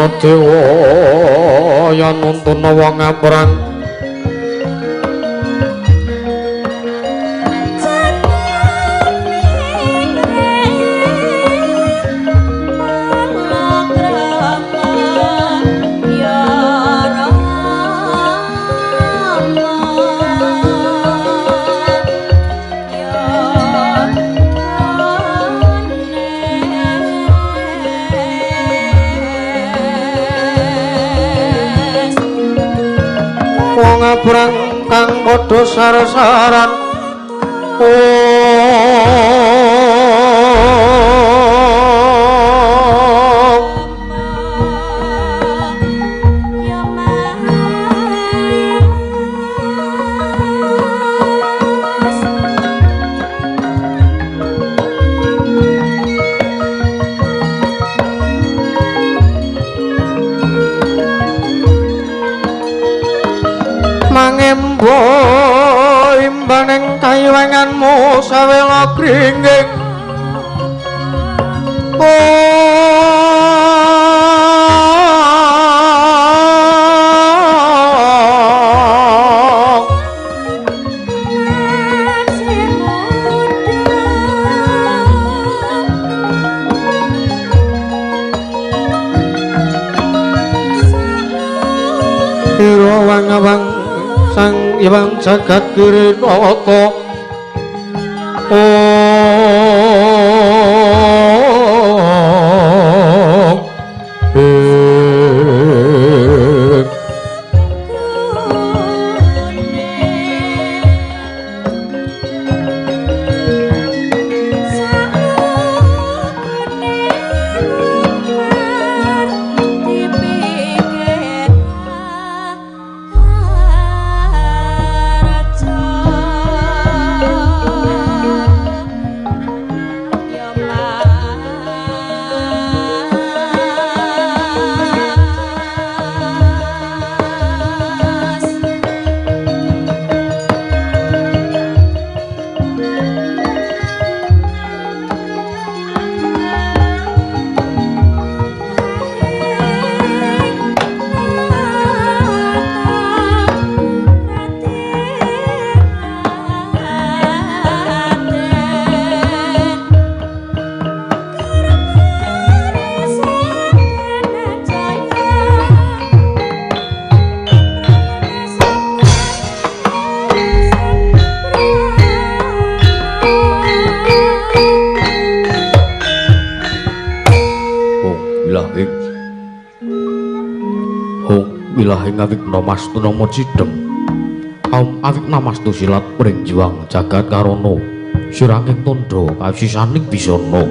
Ana dewa ya nuntun wong ngaprang. Prang kang padha sar-saran. Mangembo imbaning kaywenganmu sawela gringging. Ira wang-wang sang Hyang jagat Girinata. Awikna mastu nama cidem aum awikna mastu silat pring jiwang jagat karana siranging tandha kasisaning bisana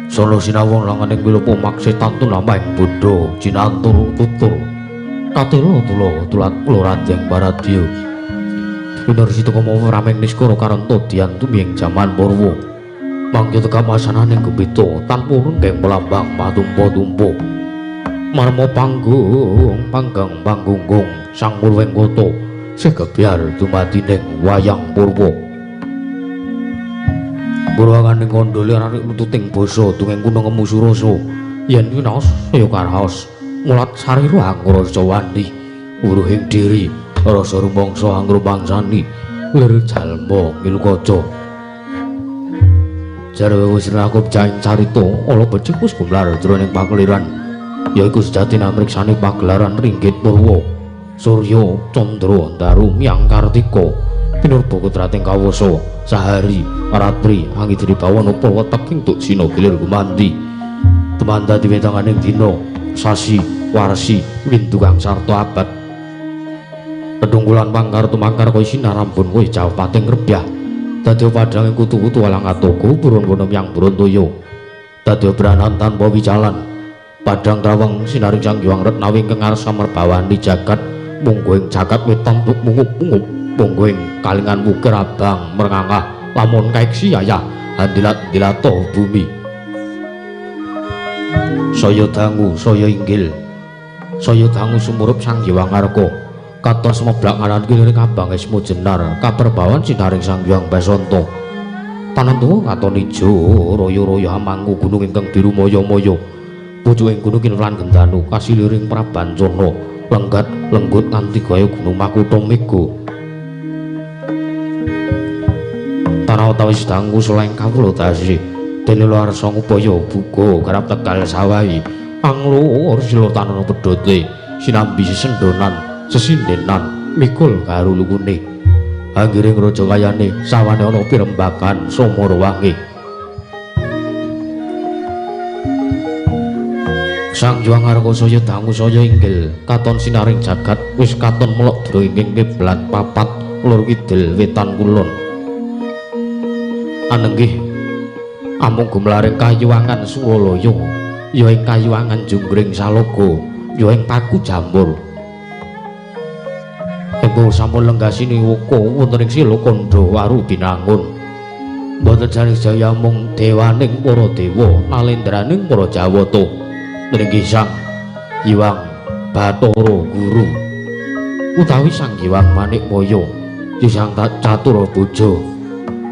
sono sinawang langaning wilopo maksetan tunamaing bodha jinantur tutur katela tula tulat kula randeng baradya winarsi kama rameng niskara karanta dian tumiyeng jaman purwa mangya tekamasananing gembita tanpa renggeng melambang matumpa-tumpa marma panggung panggang panggunggung sang murweng kota sih gebyar dumadi ning wayang purwa purwangane kandhale rarik lututing basa dungeng kuna ngemu surasa yen winaos saya karaos mulat sarira angrasa wani wuruhing diri rasa rumangsa angrumangsani lir jalma ngilukaca jarwe wis lakup jaing carita ala becik wis gumlar jroning pakeliran yaiku sejatine amriksane pagelaran ringgit purwa surya candra ndaru miyang kartika pinurba kudrating kawasa sahari ratri angidri bawana weteking duksina gilir gumanti tumandha diwetanganing dina sasi warsi windu kang sarta abad pedungkulan pangkar tumangkar kaya sinar rambun kaya jawapating rebyah dadi padhange kutu-kutu alang atogo purun wono miyang Brontoyo dadi branan tanpa wicalan padang trawang sinaring Sang Hyang Retnawi ingkang ngarsa merbawani jagat mungguh ing jagat wetan mungup-mungup mungguh ing kalingan wukir abang merngangah lamun kaiksi yayah andilat-dilata bumi saya dangu saya inggil saya dangu sumurup Sang Hyang Arka katos meblak ngaran kiri abang esmu jenar kaperbawan sinaring Sang Hyang Basanta tanan tuwa katon ijo royo-royo hamangku gunung ingkang biru moyo-moyo Pucuking gunung Kinlan Gendanu kasiliring Prabancana lenggat lenggut nganti gaya gunung Makutha Mega. Tanah utawi sedang kusela ing kawula dasi dene arsa ngupaya buga garap tegal sawahi anglur sila tanana pedhote sinambi sesendonan sesindenan mikul karo lukune anggiring raja kayane sawane ana pirembagan sumurwangi. Sang Hyang Ngarga saya dangu saya inggil katon sinaring jagat wis katon melok dringing kiblat papat lor kidul wetan kulon. Anenggih amung gumlaring kayuwangan Suralaya ya ing kayuwangan Junggring Salaga ya ing Paku Jamur. Engko sampun lenggah siniwaka wonten ing Silakandha Waru Binangun. Mboten jane jaya mung dewaning para dewa nalendraning para Jawata. Nggih Sang Hyang Bathara Guru utawi Sang Hyang Manikmaya ya Sang Catur Boja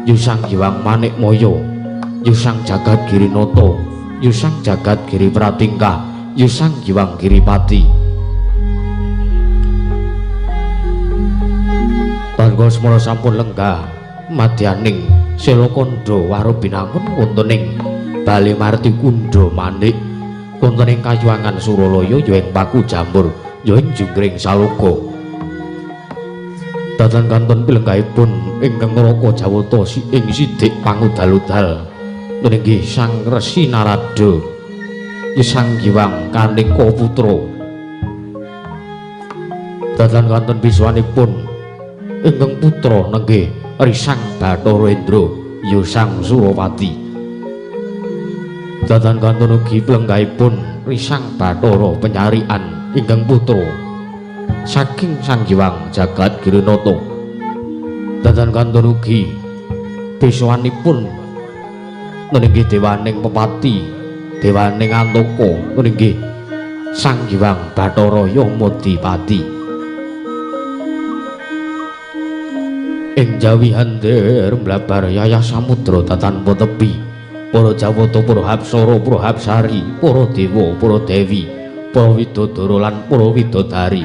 ya Sang Hyang Manikmaya ya Sang Jagat Girinata ya Sang Jagat Giri Pratingkah ya Sang Hyang Giripati. Tangga semana sampun lenggah madyaning Selakandha Waru Binangun wonten ing Bale Marti Kundha Manik wonten ing kayuwangan Suralaya ya ing Paku Jamur ya ing Junggring Salaga. Datan kantun pilenggahipun ingkang neraka Jawata ing sidik pangudal-udal nggih Sang Resi Narada ya Sang Hyang Kaneka Putra. Datan kantun biswanipun ingkang putra nenggih Risang Bathara Indra ya Sang Surapati. Datan kantun ugi pilenggahipun Risang Bathara Penyarian ingkang putra saking Sang Hyang Jagat Girinata. Datan kantun ugi biswanipun nenggih dewaning Pepati dewaning Antaka nenggih Sang Hyang Bathara Yamadipati. Ing jawi handir mlabar yayah samudra tanpa tepi para Jawata, para Hapsara, para Hapsari, para dewa, para dewi, para widodara lan para widodari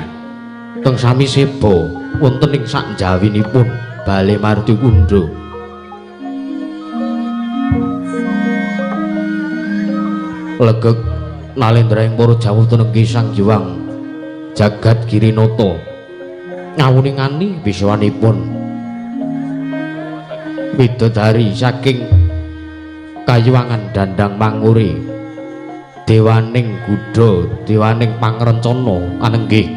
teng sami seba wonten ing sakjawinipun Bale Marti Kundha. Legeg nalendra ing para Jawata nenggih Sang Hyang Jagat Girinata ngawuningani biswanipun widodari saking kayuwangan Dandang Mangure dewaning Gudha dewaning Pangrencana anenggih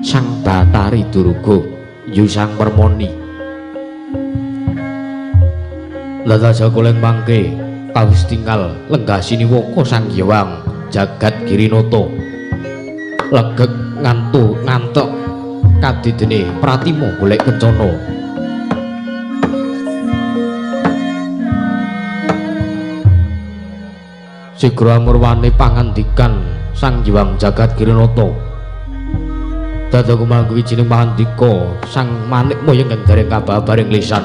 Sang Bathari Durga ya Sang Permoni. Lha jakoleng mangke kawis tinggal lenggah siniwaka Sang Hyang Jagat Girinata legeg ngantuk ngantek kadidene pratima golek kencana. Sigra murwane pangandikan Sang Hyang Jagat Girinata dada kumanggu wijining pangandika Sang Manikmaya ingkang dereng kababaring lisan.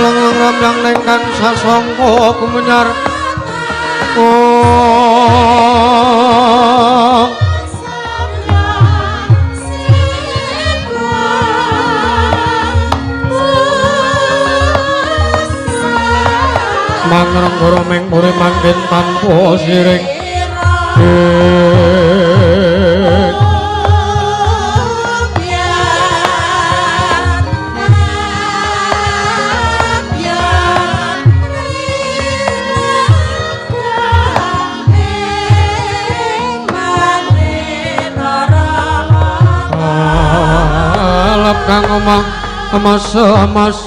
Lengleng ramyang neng kang sasongko gumenyar. Mangrenggara ming puri manggen tanpa siring. Alap kang omah emas emas.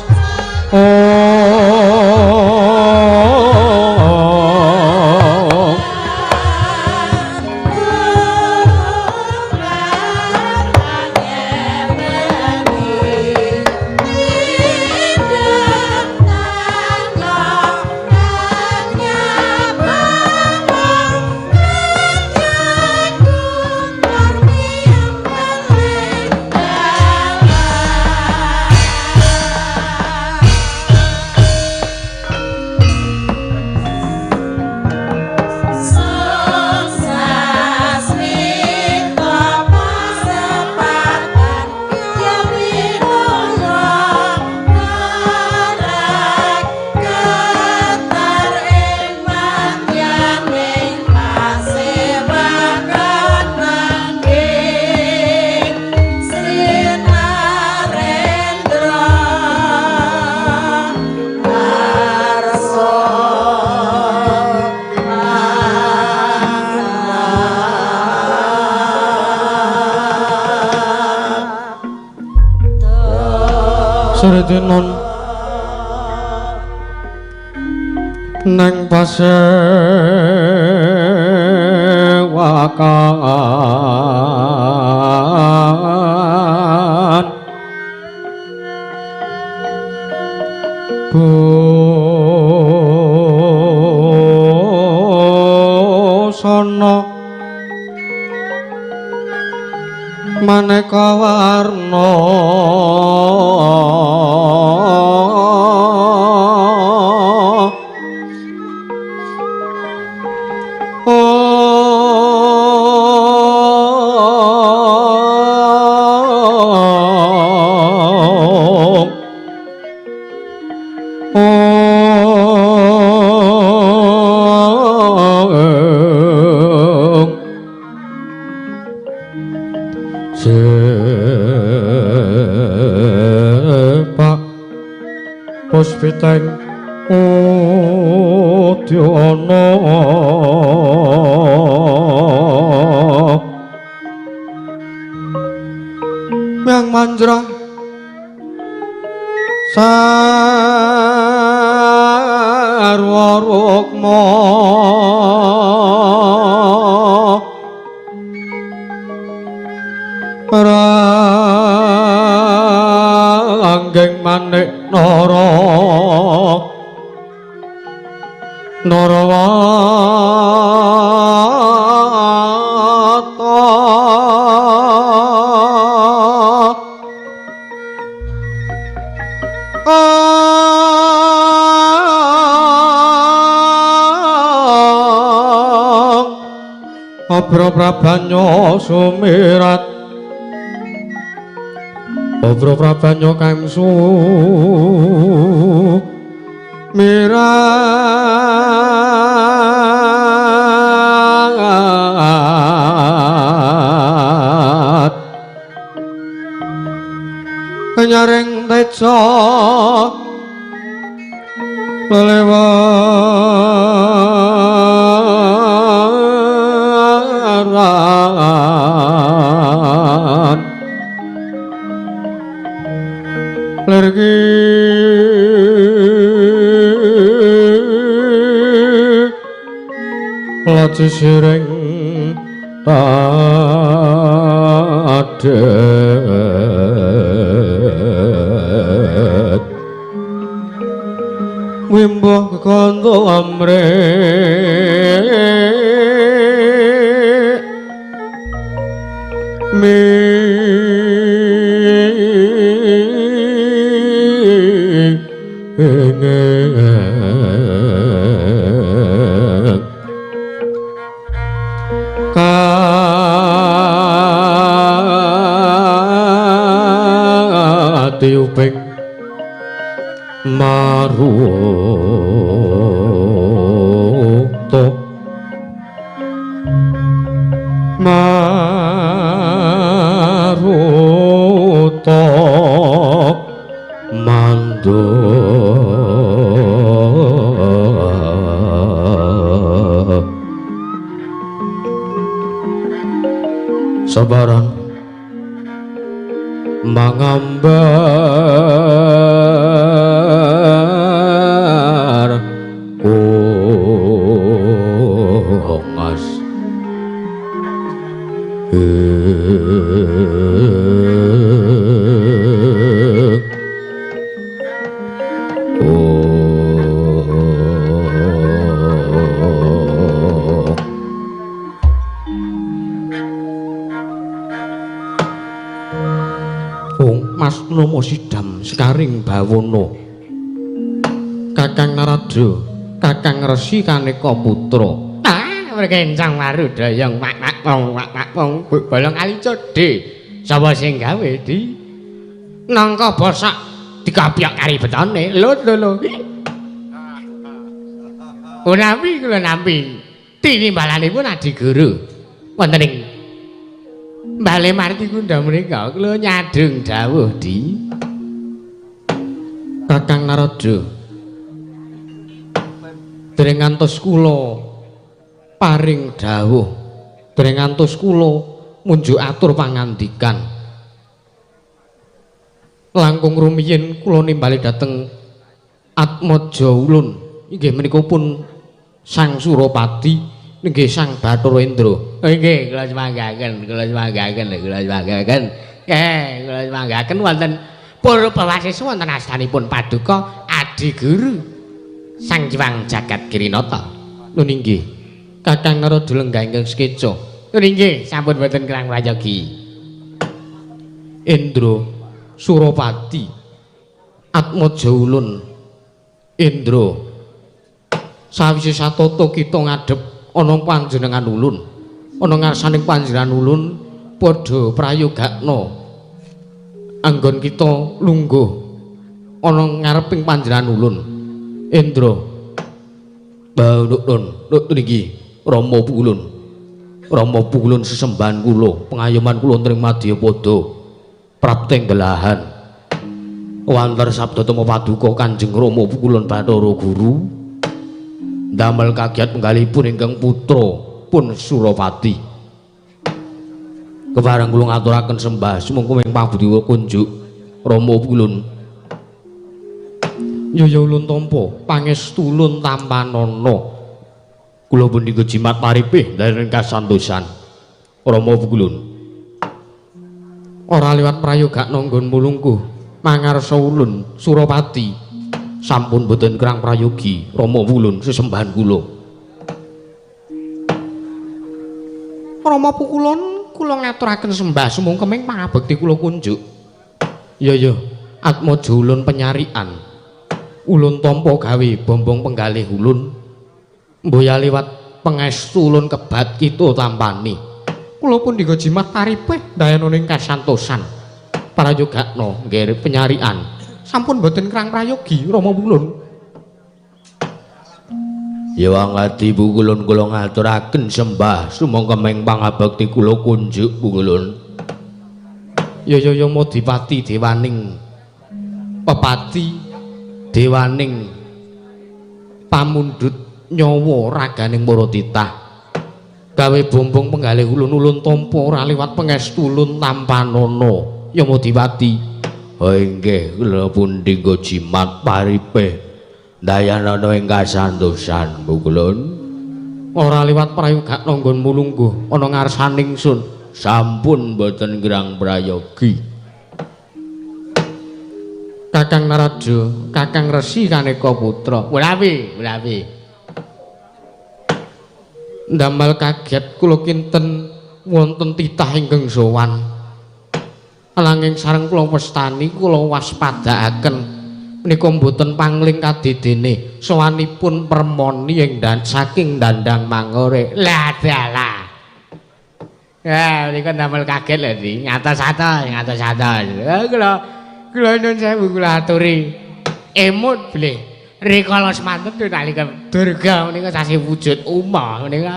Sritinon neng pasewakan busana maneka warna. Sepak puspiteng udyana myang manjrah sarwa rukma ranggeng manik nara narawata Abra prabanya sumirat Abra prabanya kang sumirat nyaring teja lelewaran lergi laci siring tadet wimbuh kekanda amrih Katiyuping maruta maruta mandha sabaran mangambar kongas Mas Nomo Sidam sekaring bawana Kakang Narada Kakang Resi Kaneka Putra ah berkencang warudayang mak mak wong mak mak wong bolong kali codhe sapa sing gawe di nangka bosak dikapyak kari betone lho lho lho nampi kula nampi tinimbalanipun adiguru wonten ing Bale Marti Kunda menika kula nyadhung dawuh di Kakang Narada dereng ngantos kula paring dawuh dereng ngantos kula munjuk atur pangandikan langkung rumiyin kula nimbali dhateng Atmaja Ulun inggih menika pun Sang Surapati nggih Sang Bathara Indra. Nggih, kula semanggaken, kula semanggaken, kula semanggaken. Kula semanggaken wonten Purwasesa wonten astanipun Paduka Adiguru Sang Hyang Jagat Girinata. Nun inggih. Kakang Narada lenggah ingkang sekeca. Nun inggih, sampun boten kirang prayogi. Indra Surapati Atmaja Ulun Indra sawise satata kita ngadhep ana panjenengan ulun ana ngarsaning panjenengan ulun padha prayogakna anggon kita lungguh ana ngareping panjenengan ulun Indra baunun nut niki Rama Pulun Rama Pulun sesembahan kula pengayoman kula wonten ing madyapada prapteng gelahan wanter sabda tama paduka Kanjeng Rama Pulun Bathara Guru ndamel kagiat penggalipun ingkang putra pun Surapati. Kepareng kula ngaturaken sembah sumangga ing pabudi kunjuk Rama Pulun. Yaya ulun tampa pangestu ulun tampanana. Kula punika jimat paripih dhateng kasantosan Rama Pulun. Ora liwat prayogakna nggon mulungkuh mangarsa ulun Surapati. Sampun boten kirang prayogi Rama Pulun sesembahan kula. Rama Pukulun kula ngaturaken sembah sumangga ing pangabekti kula kunjuk. Ya ya, Atmaja ulun penyarian. Ulun tampa gawe bombong penggalih ulun. Mboya liwat pangestu ulun kebat kita tampani. Kula pun dinggo jimat paripih ndayana ing kasantosan. Prayogakna nggih penyarian. Sampun boten kirang prayogi Rama Pulun. Ya wangadi Pukulun kula ngaturaken sembah sumangga meng pangabekti kula kunjuk Pukulun. Ya ya ya Madipati dewaning pepati dewaning pamundhut nyawa raganing para titah. Gawe bombong penggalih ulun-ulun tampa ora liwat pangestu ulun tampanana. Ya Madipati. Oh inggih kula pun dinggo jimat paripih ndayanana ing kasantosan Pukulun. Ora liwat prayogakna nggon mulungguh ana ngarsaning sun. Sampun boten kirang prayogi. Kakang Narada, Kakang Resi Kaneka Putra. Wulawi, wulawi. Ndamel kaget kula kinten wonten titah ingkang sowan. Ananging sareng kula wastani kula waspadaaken Menika mboten pangling kadidene sowanipun Permoni ing saking Dandang Mangore. Lah dalah. Ya, menika ndamel kaget lho iki. Ngatos-atos, ngatos-atos. Kula kula nuwun sewu kula aturi emut bilih rikala semanten nalika Durga menika sasih wujud Uma menika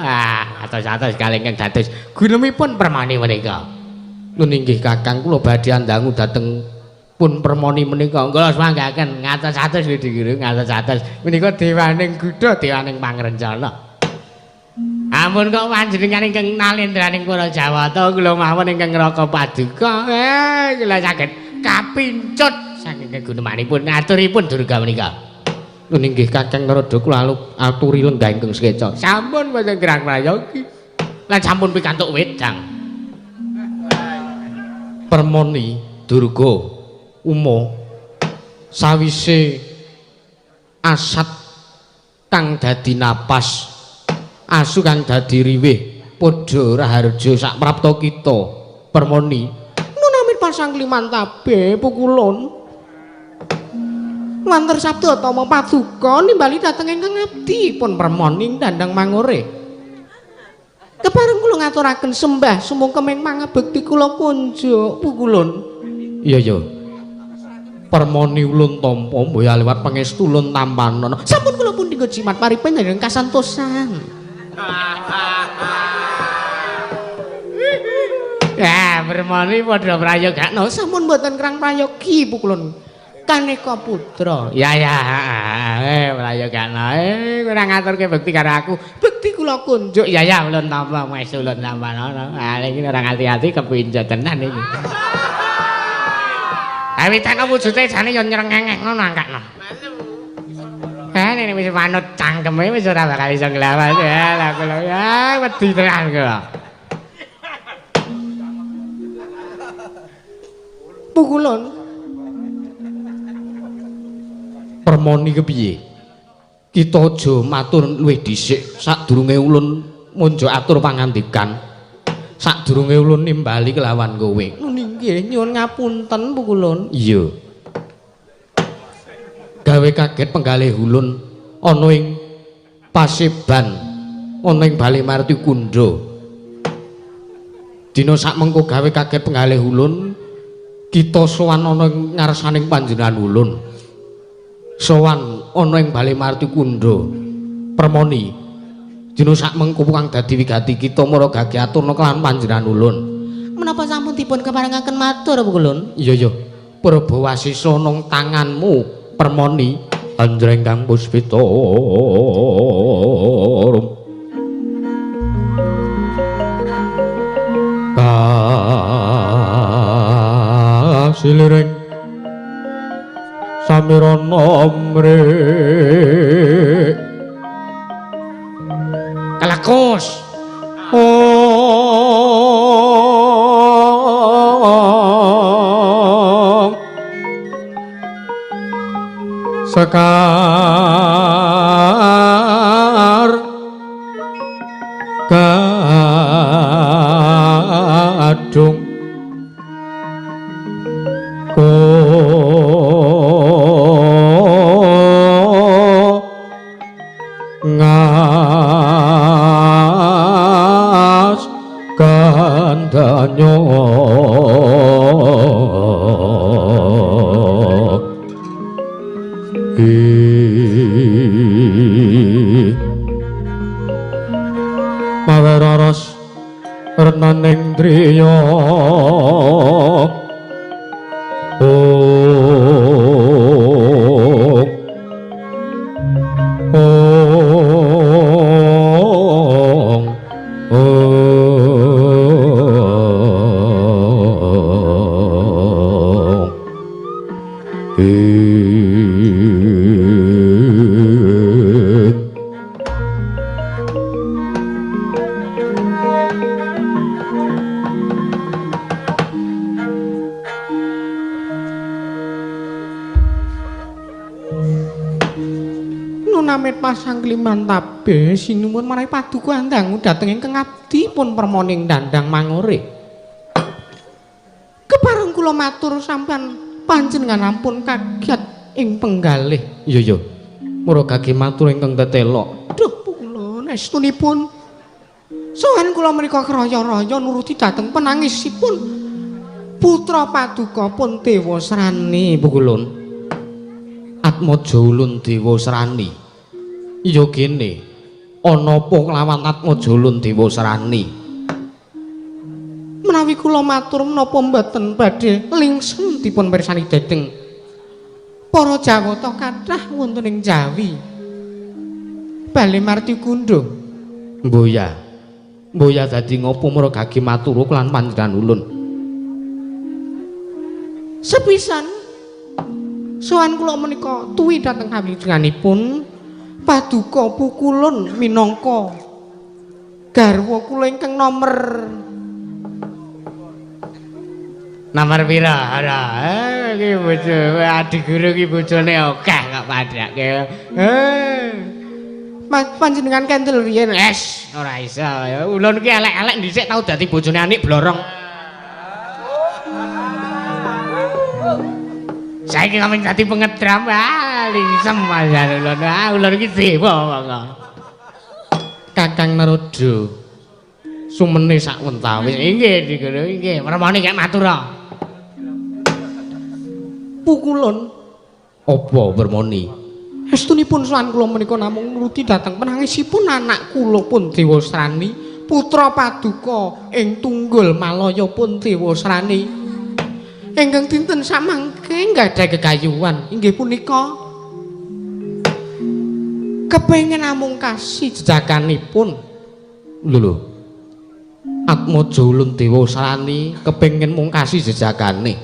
atos-atos kalih ingkang dados gunemipun Permoni menika. Nun inggih Kakang, kula badhe andangu dhateng pun Permoni menika. Kula sumanggaken ngatos-atos lho dikira ngatos-atos. Menika dewaning gudha, dewaning pangrencana. Ampun kok panjenengan ingkang nalendraning para Jawata kula mawon ingkang ngraka paduka. Kula saged kapincut saking kegunemanipun aturipun Durga menika. Nun inggih Kakang Narada, kula aturi lenggah ingkang sekeca. Sampun boten kirang prayogi. Lan sampun pikantuk wedang. Permoni Durga Uma sawise asat kang dadi napas, asu kang dadi riwih, padha raharja sak prapta kita Permoni. Nun amit pasang klimantabe pukulun. Wanter sabda tama paduka nimbali dhateng ingkang abdi pun Permoni Dandang Mangore. Kepareng kula ngaturaken sembah sumungkem ing pangabekti kula kunjuk pukulun. Iya ya. Permoni ulun tampa mboya liwat pangestu ulun tampanono. Sampun kula pundi jimat paripen kasantosan. Ya, Permoni padha prayogakno. Sampun mboten krang prayogi pukulun. Kaneka putra. Ya ya, prayogakno. Ora ngaturke bekti karo aku. Bekti kula kunjuk. Ya ya, ulun tampa wis ulun tampanono. Ah iki ora ngati-ati kepincut tenan iki. Awitan wujude jane yo nyrengengeh ngono angkakno. Nek wis manut cangkeme wis ora bakal iso nglawan. Ya lah kula ya wedi tenan kula. Pukulun. Permoni kepiye? Kita aja matur luwih dhisik sadurunge ulun munjuk atur pangandikan. Sadurunge ulun nimbali kelawan kowe. Nun inggih nyuwun ngapunten pukulun. Iya. Gawe kaget penggalih ulun ana ing paseban ana ing Bale Martikunda. Dina sakmengko gawe kaget penggalih ulun kita sowan ana ing ngarsaning panjenengan ulun. Sowan ana ing Bale Martikunda. Permoni dina sakmengko kang dadi wigati kita mara gage aturna kelawan panjenengan ulun. Menapa sampun dipun keparengaken matur pukulun? Iya ya. Prabawasisa nang tanganmu Permoni anjreng kang puspita rum. Kasiliring samirana mrik. Kelekus. Sekar kadung ko ngas kandanyo maweraras renaning driya ong ong ong. Nunamit pasang klimantabe sinuwun marang paduka andangu dhateng ingkang abdi pun Permoning Dandang Mangore. Kepareng kula matur sampean panjenengan ampun kaget. ing penggalih. Iya iya. Muragage matur ingkang tetelok. Duh pukulun estunipun. Sowan kula menika kraya-raya nuruti dhateng penangisipun putra paduka pun Dewasrani pukulun. Atmaja ulun Dewasrani. Iya kene. Ana apa kelawan Atmaja ulun Dewasrani? Menawi kula matur menapa mboten badhe lingsem dipun pirsani dhateng para Jawata kathah wonten ing Jawi. Bale Martikundha. Mboya. Mboya dadi ngopo mragage matur lan panjenengan ulun. Sepisan sowan kula menika tuwi dhateng kawilujenganipun paduka pukulun minangka garwa kula ingkang nomer pira? Ora, iki bojo adi guru iki bojone akeh kok padhake. Panjenengan kendel riyen. Es, ora iso. Ulun iki elek-elek dhisik tau dadi bojone Anik Blorong. Saiki kami dadi pengedram, ah lingsem mas ulun. Ah ulun iki dewa monggo. Kakang Naroda sumene sak wentawis. Inggih diguru, inggih. Mermone kek matur. Pukulun apa permoni? Estunipun sowan kula menika namung nuruti dhateng penangisipun anak kula pun Dewasrani, putra paduka ing Tunggul Malaya pun Dewasrani. Ingkang dinten samangke nggadhahi kegayuhan inggih punika kepengin namung kasih jejakanipun. Lho lho. Atmaja ulun Dewasrani kepengin mung kasih jejakane.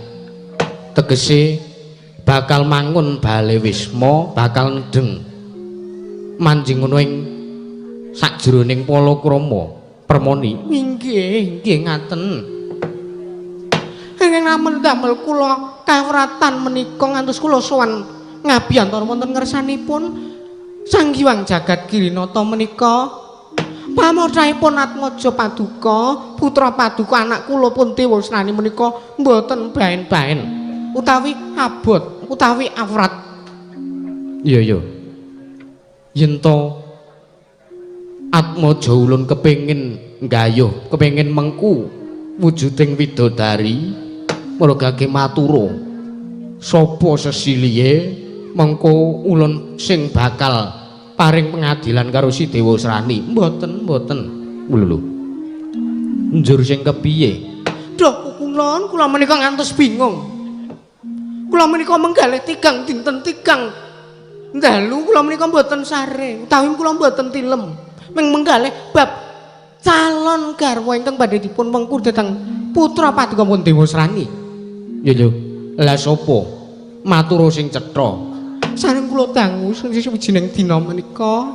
Tegese bakal mangun bale wisma, bakal ndeng manjing ngono ing sakjroning palakrama permoni. Inggih, inggih ngaten. Ingkang namung damel kula kawratan menika ngantos kula sowan ngabiyantara wonten ngersanipun Sang Hyang Jagat Girinata menika. Pamodhahipun Atmaja paduka, putra paduka anak kula pun Dewasrani menika mboten baen-baen utawi abot utawi awrat. Iya iya. Yen to Atmaja ulun kepengin nggayuh, kepengin mengku wujuding widodari mragake matura sapa sesilihe mengko ulun sing bakal paring pengadilan karo si Dewasrani. Mboten, mboten. Lho lho. Njur sing kepiye? Duh pukulun kula menika ngantos bingung. Kula menika menggalih tigang dinten tigang dalu kula menika mboten sare utawi kula mboten tilem. Ming menggalih bab calon garwa ingkang badhe dipun wengku dhateng putra paduka pun Dewasrani. Iya lho. Lah sapa? Matur sing cetha. Sareng kula dangu sawijining dina menika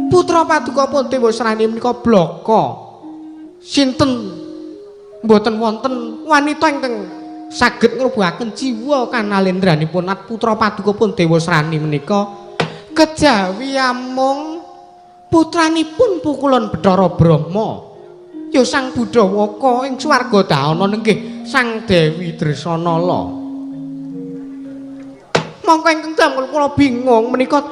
putra paduka pun Dewasrani menika blaka. Sinten mboten wonten wanita ingkang saged ngrubuhaken jiwa kanalendranipun putra paduka pun Dewasrani menika kejawi amung putranipun pukulun Bathara Brahma ya Sang Budawaka ing swarga dahana nenggih Sang Dewi Dresanala. Mongko ingkang damel kula bingung menika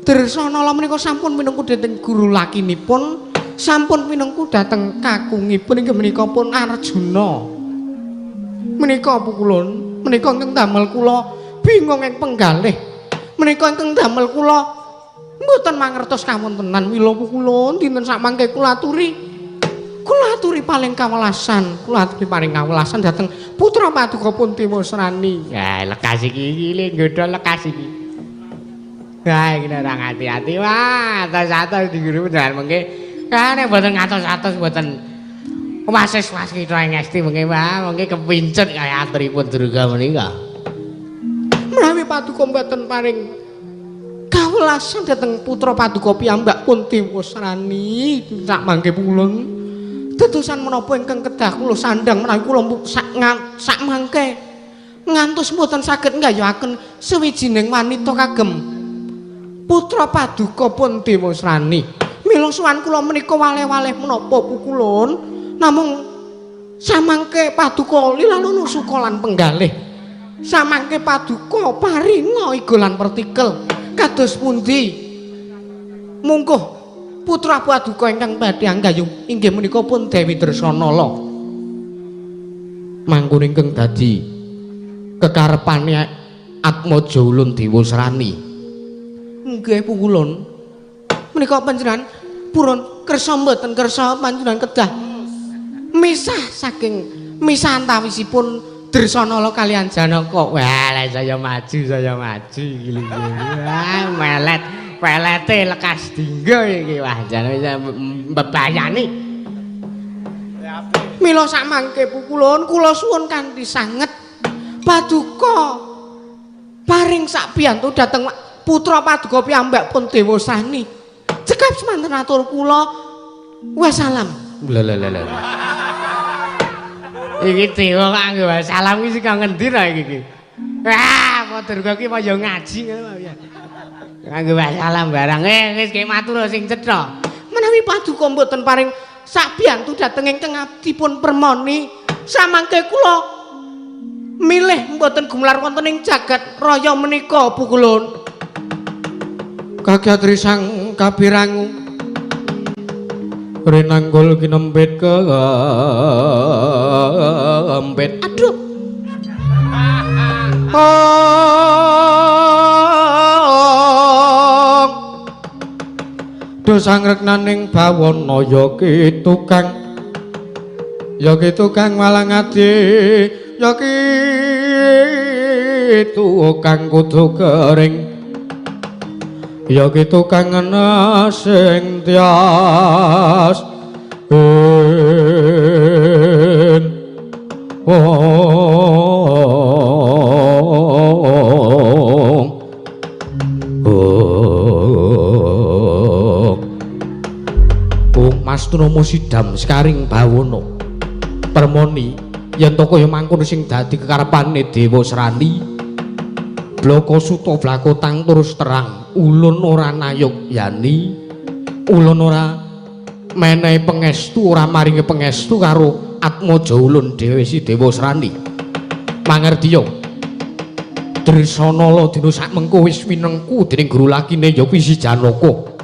Dresanala menika sampun minangka dhateng guru lakinipun, sampun minangka dhateng kakungipun inggih menika pun Arjuna. Menika pukulun, menika ingkang damel kula bingung ing penggalih. Menika ingkang damel kula mboten mangertos kawontenan mila pukulun dinten samangke kula aturi paling kawelasan, kula aturi paling kawelasan dhateng putra paduka pun Dewasrani. Ya lekas iki iki le nggodha lekas iki. Wah iki ora ngati-ati wah atos-atos diguru panjenengan mengke. Kan mboten ngatos-atos mboten wasis waskita ing esti mengke wah mengke kepincut kaya aturipun Durga menika. Menawi paduka mboten paring kawelasan dhateng putra paduka piyambak pun Dewasrani sak mangke pulung. Tetusan menapa ingkang kedah kula sandhang menawi kula sak mangke ngantos mboten saged nggayuhaken sawijining wanita kagem putra paduka pun Dewasrani. Mila sowan kula menika waleh-waleh menapa pukulun namung samangke paduka lilaluna suka lan penggalih. Samangke paduka paringa iga lan pertikel kados pundi? Mungguh putra paduka ingkang badhe anggayuh inggih menika pun Dewi Dresanala. Mangkun ingkang dadi kekarepane Atmaja ulun Dewasrani. Nggih pukulun. Menika panjenengan purun kersa mboten kersa panjenengan kedah misah saking misah antawisipun Dresanala kalian Janaka. Wah, saya maju iki lho. Wah, melet, pelete lekas dinggo iki. Wah, jane mbebayani. Mila samangke pukulun kula suwun kanthi sanget paduka paring sakbiyantu dhateng putra paduka piyambak pun Dewasrani. Cekap semanten atur kula. Wassalam. Lha lha lha. Iki dewa kok anggo salam iki saka ngendi ta iki iki. Wah, apa Durga ki kaya ngaji ngono ya. Anggo salam barang. Wis kek matur sing cetha. Menawi paduka mboten paring sakbiyantu dhateng ingkang abdi pun permoni, samangke kula milih mboten gumelar wonten ing jagat raya menika pukulun. Kakyatri sang kapirangu rinanggul kinempit kempit. Aduh. Do sangreknaning bawana ya ki tukang, ya ki tukang walang adi, ya ki tukang kudu kering, ya ki tukang ana sing tias Mas Tunomo sidam sekaring bawana permoni yen to kaya mangkono sing dadi kekarepane Dewasrani. Blaka suta blakotang terus terang ulun ora nayuk yani, ulun ora menehi pangestu, ora maringi pangestu karo atmaja ulun dhewe si Dewasrani. Mangerdiya Dresanala dina sakmengko wis winengku dening guru lakine ya kuwi si Janaka.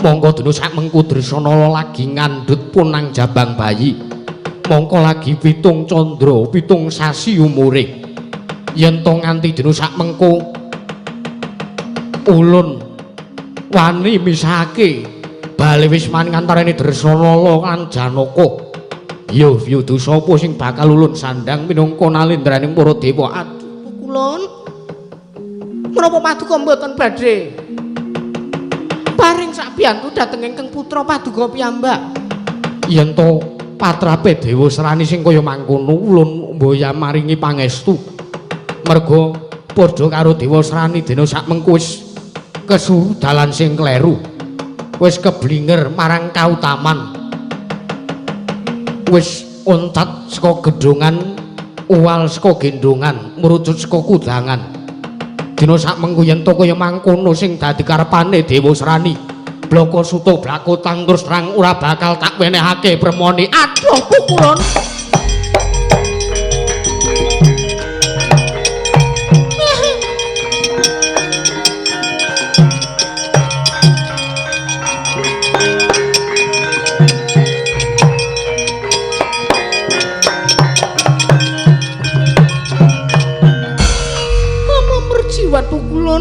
Mongko dina sakmengko Dresanala lagi ngandhut punang jabang bayi. Mongko lagi 7 candra, 7 sasi umure. Yen to nganti dina sakmengko ulun wani misahake bali wis maning antarane Dresanala lan Janaka. Ya vyuda sapa sing bakal ulun sandang minangka nalendraning para dewa. Aduh pukulun, menapa paduka mboten badhe paring sakbiyantu dhateng ingkang putra paduka piyambak? Yen to patrape Dewasrani sing kaya mangkono ulun mboya maringi pangestu. Merga padha karo Dewasrani dina sakmengko wis kesuru dalan sing kleru, wis keblinger marang kautaman, wis oncat saka gedhongan, uwal saka gendhongan, mrucut saka kudangan. Dina sakmengko yen to kaya mangkono sing dadi karepane Dewasrani, blaka suta blakotang terus terang ora bakal tak wenehake permoni. Aduh pukulun.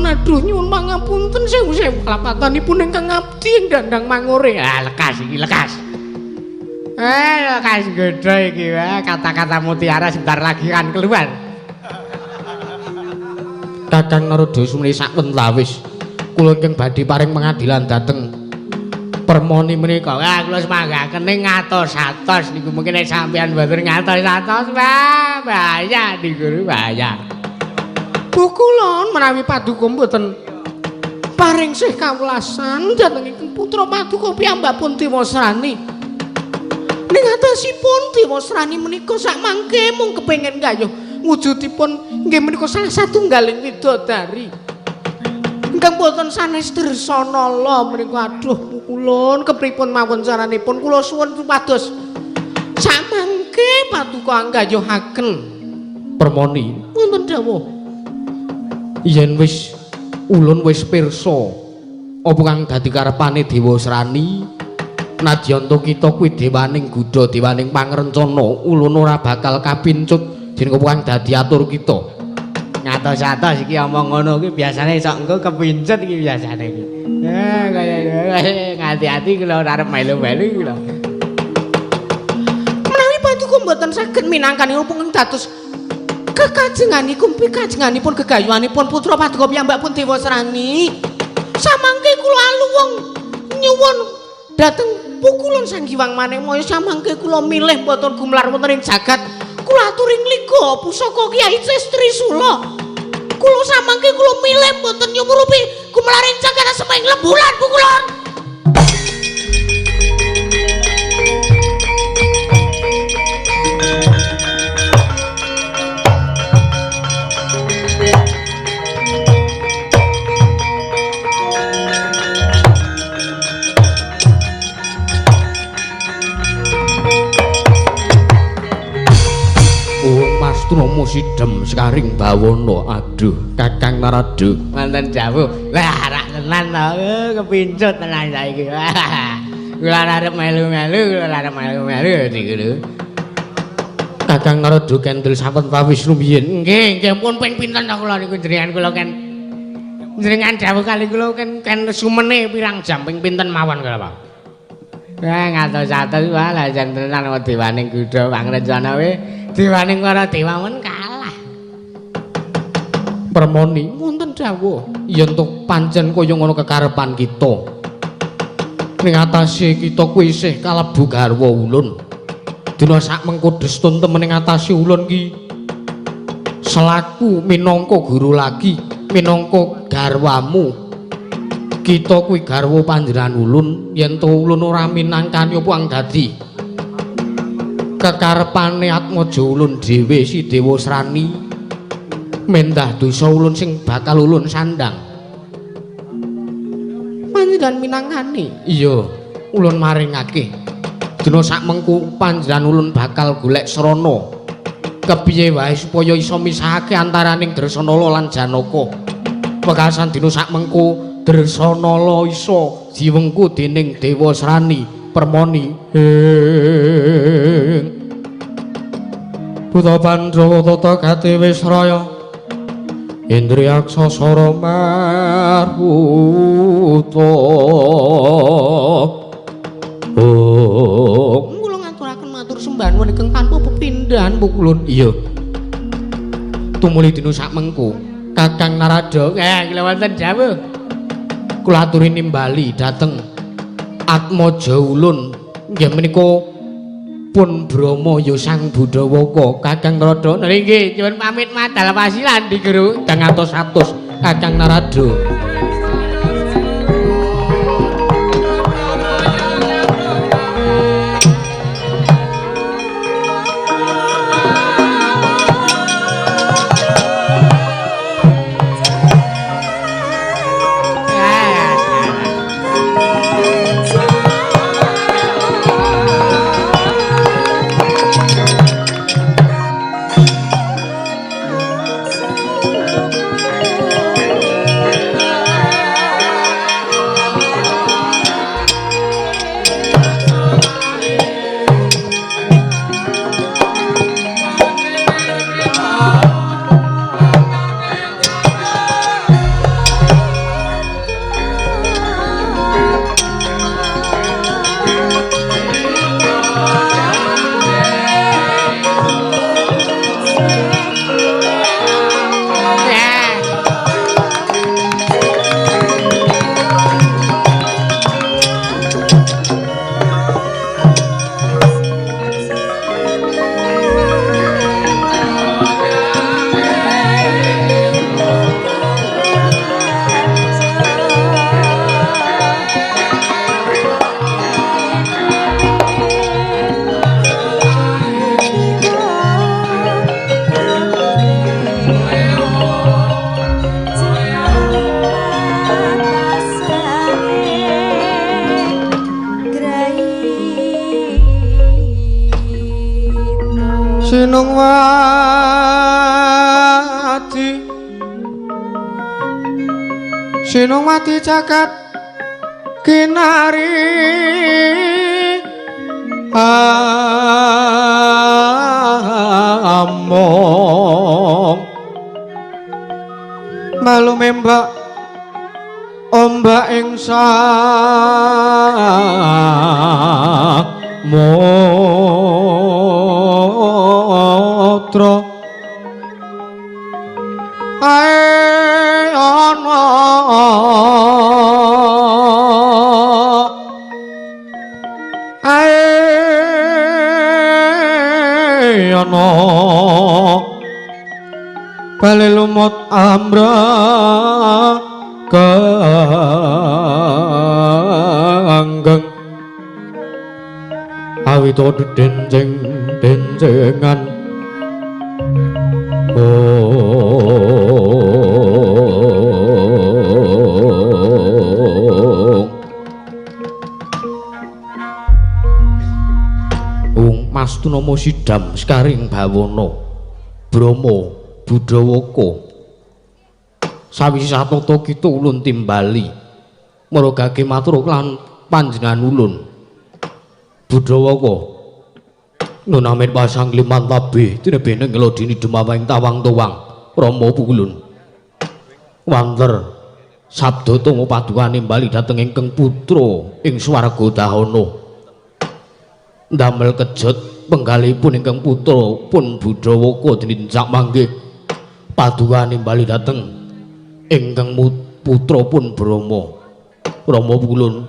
Aduh nyuwun pangapunten sewu-sewu kalapatanipun ingkang abdi ndandang mangore. Ah lekas iki lekas. Lekas godho iki kata-kata mutiara sebentar lagi kan keluar. Kakang Narada sumene sakwentawis kula ingkang badhe paring pengadilan dhateng permoni menika. Wah kula semanggaken ngatos-atos niku mungkin nek sampeyan mboten ngatos-atos wah bahaya niku bahaya. Pukulun menawi paduka mboten paring sih kawelasan dhateng ingkang putra paduka piyambak pun Dewasrani. Ning atasipun Dewasrani menika sakmangke mung kepengin gayuh wujudipun nggih menika salah satunggaling widodari. Ingkang boten sanes Dresanala menika. Aduh pukulun kepripun mawon caranipun kula suwun supados sakmangke paduka anggayuhaken permoni. Wonten dawuh. Yen wis ulun wis pirsa apa kang dadi karepane Dewasrani, nadyan kita kuwi dewaning gudha, dewaning pangrencana, ulun ora bakal kapincut dening apa kang dadi atur kita. Ngatos-atos iki omong ngono iki biasane sok engko kepincut iki biasane iki. Kaya ngati-ati kula ora arep melu-melu iki lho. Menawi paduka mboten saged minangkani upung dados kekajenganipun pikajenganipun gegayuhanipun putra paduka piyambakpun Dewasrani. Samangke kula aluwung nyuwun dhateng pukulun Sang Hyang Manekmaya, samangke kula milih mboten gumlar wonten ing jagat. Kula aturi ngliga pusaka Kyai Trisula. Kula samangke kula milih mboten nyumurupi gumlar ing jagat semeng lembulan pukulun. Mastromo sidhem sekaring bawana. Aduh, Kakang Narada. Wonten dawuh. Wah, rak tenan to. Kepincut tenan saiki. Kula arep melu-melu, kula arep melu-melu niku lho. Kakang Narada kendel sampun pawis rumiyin. Nggih, nggih pun ping pinten to kula niku jenengan kula ken. Jenengan dawuh kali kula ken sumene pirang jam ping pinten mawon kula, Pak. Wah, ngatos-atos wae lah jan tenan dewaning gudha pangrencana we. Dewaning para dewa men kalah. Permoni wonten dawuh yen to pancen kaya ngono kekarepan kita. Ning atase kita kuwi isih kalebu garwa ulun. Dina sak mengko destun temen ing atase ulun ki selaku minangka guru lagi, minangka garwamu. Kita kuwi garwa panjenengan ulun yen to ulun ora minangkani apa ang dadi kekarepane atmaja ulun dhewe si Dewasrani mendah dosa ulun sing bakal ulun sandang. Panjenengan minangkani? Iya, ulun maringake. Dina sak mengku panjenengan ulun bakal golek srana kepiye wae supaya iso misahake antaraning Dresanala lan Janaka. Wekasan dina sak mengku Dresanala iso diwengku dening Dewasrani. Permoni ing Buta Pandhawa tata gati wisraya Indriyaksa sara marhuta. Oh, kula ngaturaken matur sembah nuwun ingkang tanpa pepindhan pukulun. Iya. Tumuli dina sak mengko Kakang Narada kula wonten dawuh. Kula aturi nimbali dhateng Atmaja ulun nggih menika pun Brahma ya Sang Budawaka. Kakang Narada nggih nyuwun pamit madal pasilan di guru kang atos-atos Kakang Narada. Sinung wadi Sinungwati jagat kinari among malu membak ombak ing samudra ae ana ae ana bali lumut amra kanggeng awito denceng dencengan Ung Mastunama sidam sekaring bawana Brahma Budawaka sawise satata kita ulun timbali marogake matur lan panjenengan ulun Budawaka nunamin pasang liman tabih tinebene ngelodini demawang tawang tuwang Rama pulun wanter sabda tama padukane bali dhateng ingkang putra ing swarga dahana ndamel kejut penggalipun ingkang putra pun Budawaka dininjak manggih padukane bali dhateng ingkang putra pun Brahma. Rama pulun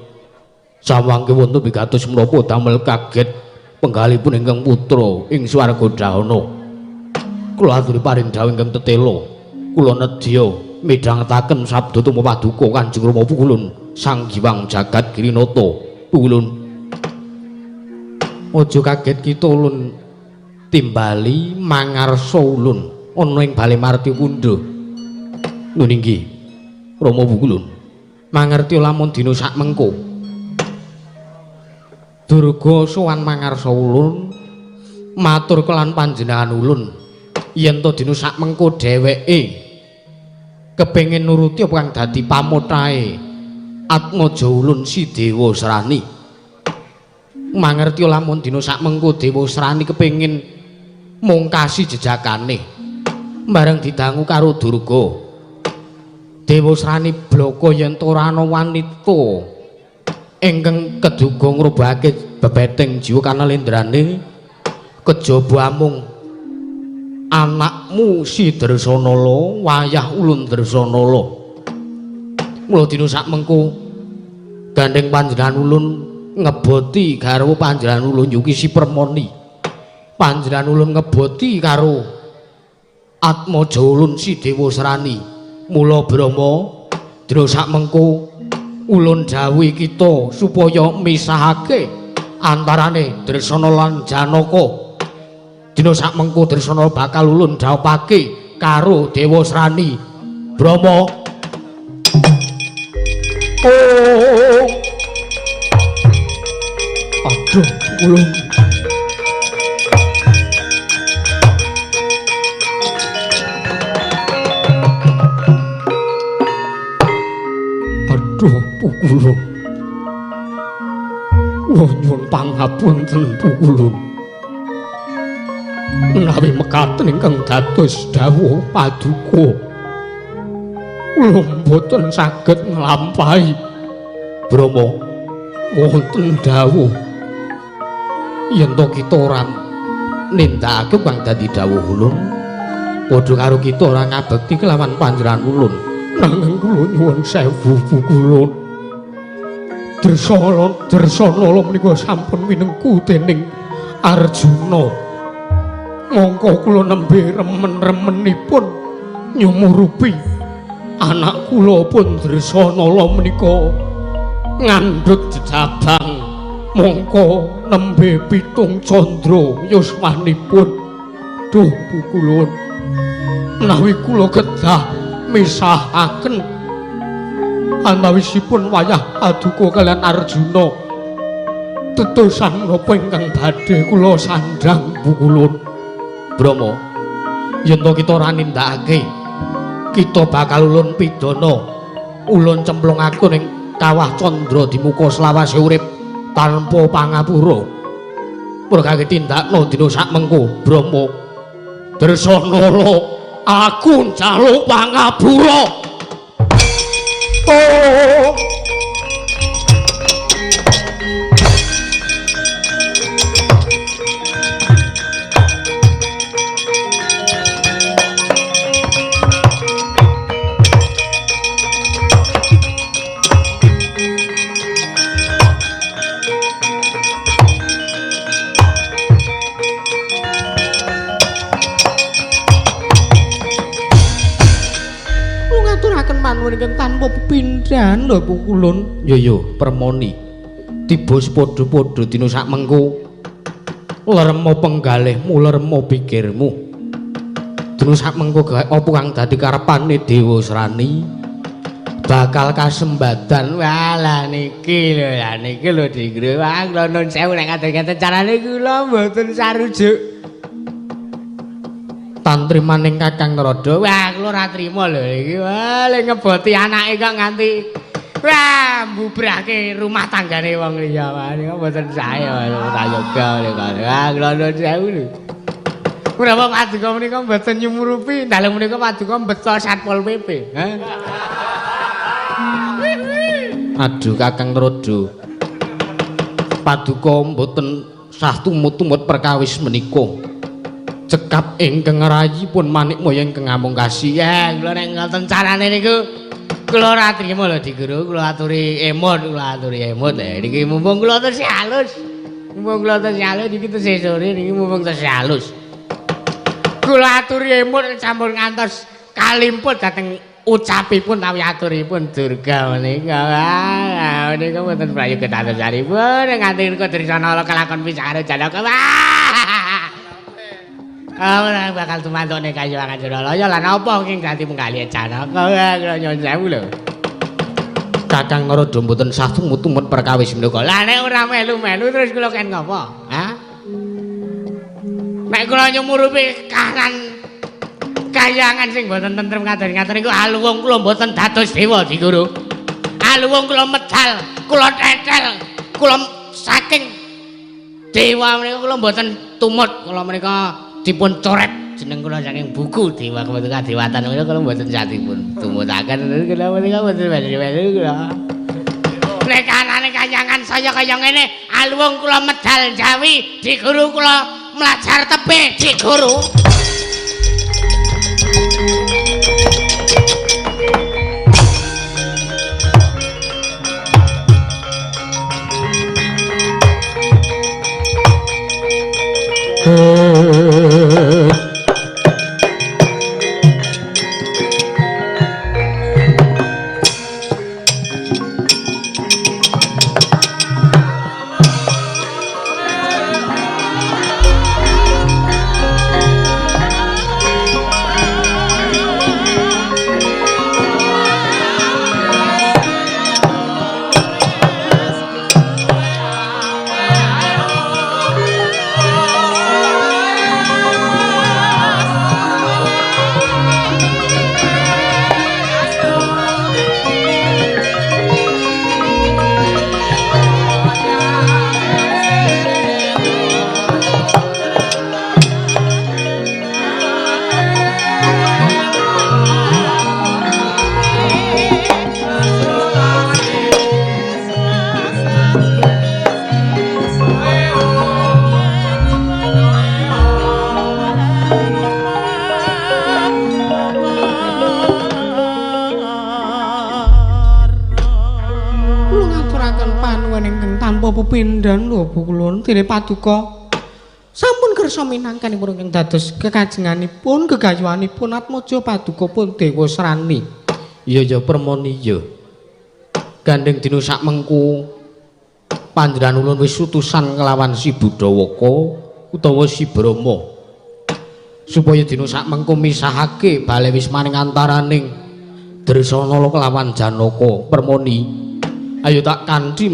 samangke wonten wigatos menapa damel kaget penggalipun ingkang putra ing swarga dahana. Kula aturi paring dawuh ingkang tetela, kula nedya midhangetaken sabda tama paduka Kanjeng Rama pulun Sang Hyang Jagat Girinata pulun. Aja kaget kita ulun timbali mangarsa ulun ana ing bale Marti Kundha. Nun inggih Rama pulun mangerti lamun dina sak mengko Durga sowan mangarsa ulun matur kelan panjenengan ulun yen to dina sak mengko dheweke kepengin nuruti apa kang dadi pamothae atmaja ulun si Dewa Srani. Mangerti lamun dina sak mengko Dewa Srani kepengin mungkasi jejakane bareng didangu karo Durga. Dewa Srani blaka yen to ora ana wanita ingkang keduga ngrubahake bebeteng jiwa kanalendrane kejaba amung anakmu si Dresanala wayah ulun Dresanala. Mula dina sak mengko gandeng panjenengan ulun ngeboti garwa panjenengan ulun Yuki si Permoni, panjenengan ulun ngeboti karo atmaja ulun si Dewa Srani. Mula Brahma dina sak mengko ulun dawuhi kita supaya misahake antarane Dresana lan Janaka. Dina sak mengko Dresana bakal ulun dhawuhake karo Dewa Srani. Brahma. Oh. Aduh, ulun. Aduh, pukulun. Kula nyuwun pangapunten pukulun. Menawi mekaten ingkang dados dawuh paduka, kula mboten saged nglampahi. Brahma, wonten dawuh yen to kita ora nindakake kang dadi dawuh ulun, padha karo kita ora ngabekti kelawan panjenengan ulun. Nanging kula nyuwun sewu pukulun. Dresanala menika sampun winengku dening Arjuna. Mongko kula nembe remen-remenipun nyumurupi anak kula pun Dresanala menika ngandhut jejabang mongko nembe 7 candra yuswanipun. Duh pukulun, menawi kula kedah misahaken antawisipun wayah paduka kaliyan Arjuna, tetusan napa ingkang badhe kula sandhang pukulun. Brahma, yen to kita ora nindakake, kita bakal ulun pidana. Ulun cemplungake ning kawah Candra Dimuka selawase urip tanpa pangapura. Purkake tindakno dina sakmengko Brahma. Dresanala aku njaluk pangapura. Oh. Ingkang tanpa pepindhan lho pukulun. Ya ya Permoni. Tiba padha-padha dina sakmengko. Leremo penggalihmu, leremo pikirmu. Dina sakmengko gawe apa kang dadi karepane Dewa Srani bakal kasembadan. Walah niki lho, lah niki lho Dingro. Wah kula nun sewu nek ngaten-ngaten carane kula mboten sarujuk. Tantrimaning Kakang Narada. Wah, kula ora trima lho iki. Wah, le ngeboti anake kok nganti wah mbubrahke rumah tanggane wong liya. Wah, niku mboten sae prayoga niku. Wah, kula nuwun sewu lho. Menapa paduka menika mboten nyumurupi, dalem menika paduka mbeto Satpol PP. Hah? Aduh Kakang Narada. Paduka mboten sah tumut-tumut perkawis menika. Cekap ingkang rayipun Manikmaya ingkang amungkasi. Ya, kula nek ngoten carane niku kula ora trima lho Diguru, kula aturi emut, kula aturi emut. Niki mumpung kula tesih halus. Mumpung kula tesih halus niki tesih sore niki mumpung tesih halus. Kula aturi emut sampun ngantos kalimput dhateng ucapipun tawi aturipun Durga menika. Wah, menika mboten prayoga dadosanipun nganti Dresanala kelakon pisah karo Janaka. Wah. Ora bakal tumandone kayangan Jralaya lan apa ing dadi penggalih Janaka. Kula nyuwun sewu lho. Kakang Narada mboten sah tumut-tumut perkawis menika. Lah nek ora melu-melu terus kula ken ngapa? Hah? Nek kula nyumurupi kahanan kayangan sing mboten tentrem ngaten-ngaten niku aluwung kula mboten dados dewa Diguru. Aluwung kula medal, kula tetel, kula saking dewa menika kula mboten tumut, kula menika dipun coret jeneng kula saking buku Dewa Kebentukan Dewatan menika kula mboten satipun tumutaken kula menika mboten melu-melu kula. Nek anane kayangan saya kaya ngene aluwung kula medal Jawi Diguru kula mlajar tebih Diguru. Pepindhan lho pukulun dene paduka sampun kersa minangkanipun ingkang dados kekajenganipun gegayuhanipun Atmaja paduka pun Dewa Srani. Iya ya Permoni ya. Gandeng dina sakmengku panjenengan ulun wis utusan kelawan si Budawaka utawa si Brahma supaya dina sakmengku misahake bale wismaning antaraning Dresanala kelawan Janaka. Permoni ayo tak kanthi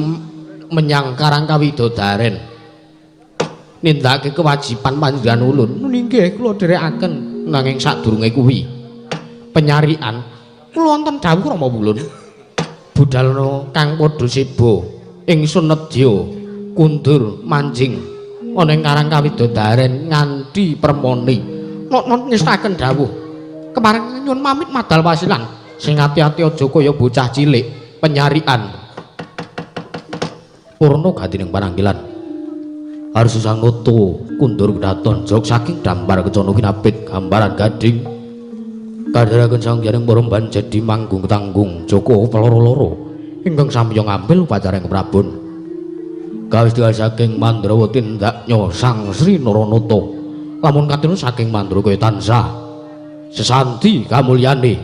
menyang Karang Kawidodaren nindakake kewajiban panjenengan ulun. Nggih kula dherekaken, nanging sadurunge kuwi penyarian kula wonten dawuh Rama Wulun. Budalna kang padha seba ingsun nedya kundur manjing ana ing Karang Kawidodaren nganti permoni. Nok ngestaken dawuh. Kepareng nyuwun pamit madal wasilan. Sing ati-ati aja kaya bocah cilik penyarian. Purna gatining pananggilan. Harus sangoto kundur kedaton jog saking dampar kecana kinapit gambaran gading. Kadharaken sanghyang para banjedi manggung tanggung Joko peloro-loro ingkang samya ngambil upacara ing Prabon. Gawis saking Mandrawa tindaknya Sang Sri Naranata. Lamun katinu saking Mandra kaya tansah sesanti kamulyane.